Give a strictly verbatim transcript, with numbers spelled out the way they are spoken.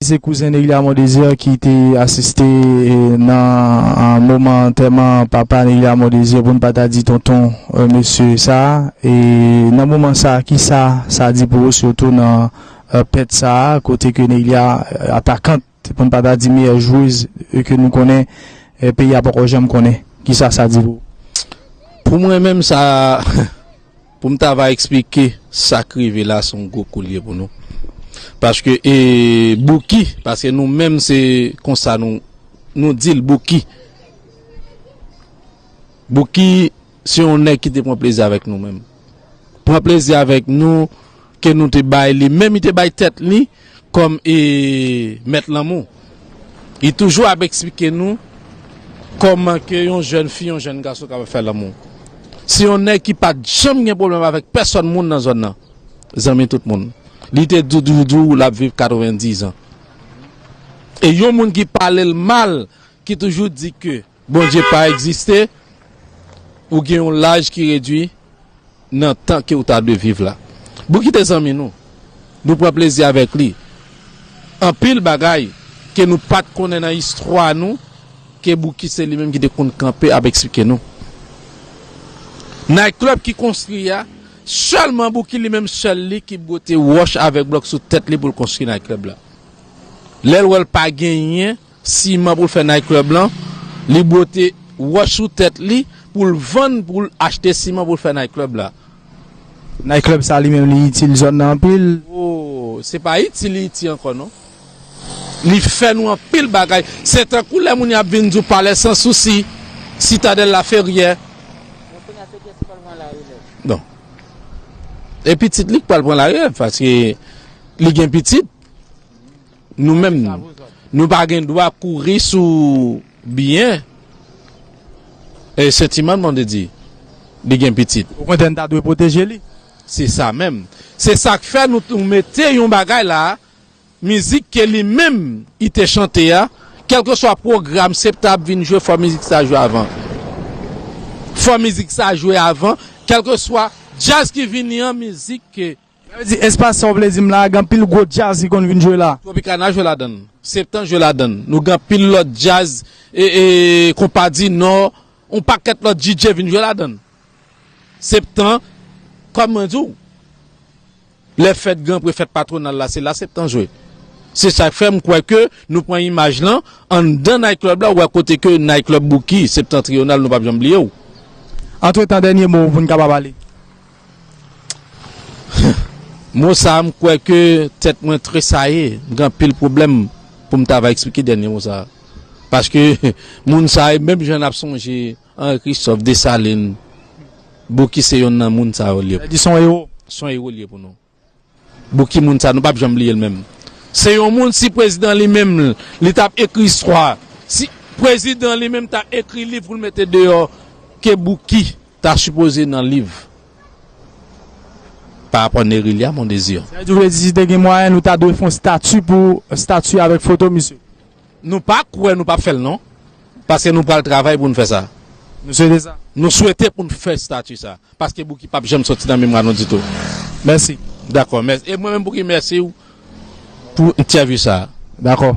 Se kouzen Neglia Mondésir ki te asiste, eh, nan, ah, moman antèman papa Neglia Mondésir, pou n pa ta di tonton, eh, mesye sa a. E nan moman sa a, ki sa sa di pou ou, sitou nan, eh, pèt sa a, kote ke Neglia, eh, atakant, pou n pa ta di meyè jwez, eh, ke nou konnen, eh, peyi a poko janm konnen? Ki sa sa di pou ou? Pou mwen menm, sa, pou m ta va eksplike sa k rive la, se yon gwo kou l ye pou nou. Paske, e, Bouki, paske nou menm se konsa nou, nou di l, Bouki. Bouki se yon nèg ki te pran plezi avèk nou menm. Pran plezi avèk nou, ke nou te bay li, menm li te bay tèt li kòm, e, mèt lanmou. Li toujou ap eksplike nou kòman ke yon jèn fi, yon jèn gason kapab fè lanmou. Se yon nèg ki pa t janm gen pwoblèm avèk pèsòn moun nan zòn nan. Zanmi tout moun. Li te di w, di w, di w, l ap viv katrevendiz an. E yon moun ki pale l mal, ki toujou di ke Bondye pa egziste, ou gen yon laj ki redui nan tan ke ou ta dwe viv la. Bouki te zanmi nou. Nou pran plezi avèk li. Anpil bagay ke nou pa t konnen nan istwa nou, ke Bouki se li menm ki te konn kanpe ap eksplike nou. Night club ki konstwi a, sèlman Bouki li menm sèl li ki bwote wòch avèk blòk sou tèt li pou l konstwi night club la. Lè l wè l pa genyen siman pou l fè night club lan, li bwote wòch sou tèt li pou l vann, pou l achte siman pou l fè night club la. Night club sa li menm li itil zòn nan anpil. Oh, se pa itil li itil ankò non. Li fè nou anpil bagay. Se tankou lè moun y ap vin di w Palè Sans Souci, Sitadèl Laferyè. Bon. E pitit li k pral pran larèv, paske li gen pitit. Nou menm, nou pa gen dwa kouri sou byen e santiman, bon, de di, li gen pitit. Okontrè, n ta dwe pwoteje li. Se sa menm. Se sa k fè nou, nou mete yon bagay la, mizik ke li menm, li te chante a, kèlkeswa pwogram Septan ap vin jwe, fò mizik sa jwe avan. Fò mizik sa jwe avan, kèlkeswa djaz ki vini an, mizik ke Sa vle di, espas sa w vle di m la, gen anpil gwo djaz ki konn vin jwe la. Tropicana jwe ladan l. Septan jwe ladan l. Nou gen anpil lòt djaz, e, e, Konpa di Nò, yon pakèt lòt D J vin jwe ladan l. Septan, kòm mwen di w, lè fèt Granpre, fèt patwonal la, se la Septan jwe. Se sa k fè m kwè ke nou pran imaj lan, anndan night club la, ou wè kote ke night club Bouki, Septentrional, nou p ap janm bliye w. Antretan, dènye mo pou n kapab ale. Mo sa a, m kwè ke tèt mwen tresaye, m gen anpil pwoblèm pou m ta va eksplike dènye mo sa a. Paske moun sa yo, menm jan n ap sonje Henri Christophe, Desalin, Bouki se yonn nan moun sa yo li ye. Sa di se yon ewo. Se yon ewo li ye pou nou. Bouki moun sa, nou p ap janm bliye l menm. Se yon moun, si prezidan li menm, li t ap ekri istwa, si prezidan li menm t ap ekri liv pou l mete deyò, ke Bouki ta sipoze nan liv. Pa rapò Nerilya, mon désir. Sa vle di, w vle di, si te gen mwayen, nou ta dwe fè yon stati pou, stati avèk foto misye. Nou pa kwè nou p ap fè l non. Paske nou pral travay pou n fè sa. Nou swete sa. Nou swete pou n fè stati sa. Paske Bouki p ap janm soti nan memwa nou ditou. Mèsi. Dakò, mèsi. E mwen menm Bouki, mèsi w pou entèvyou sa. Dakò.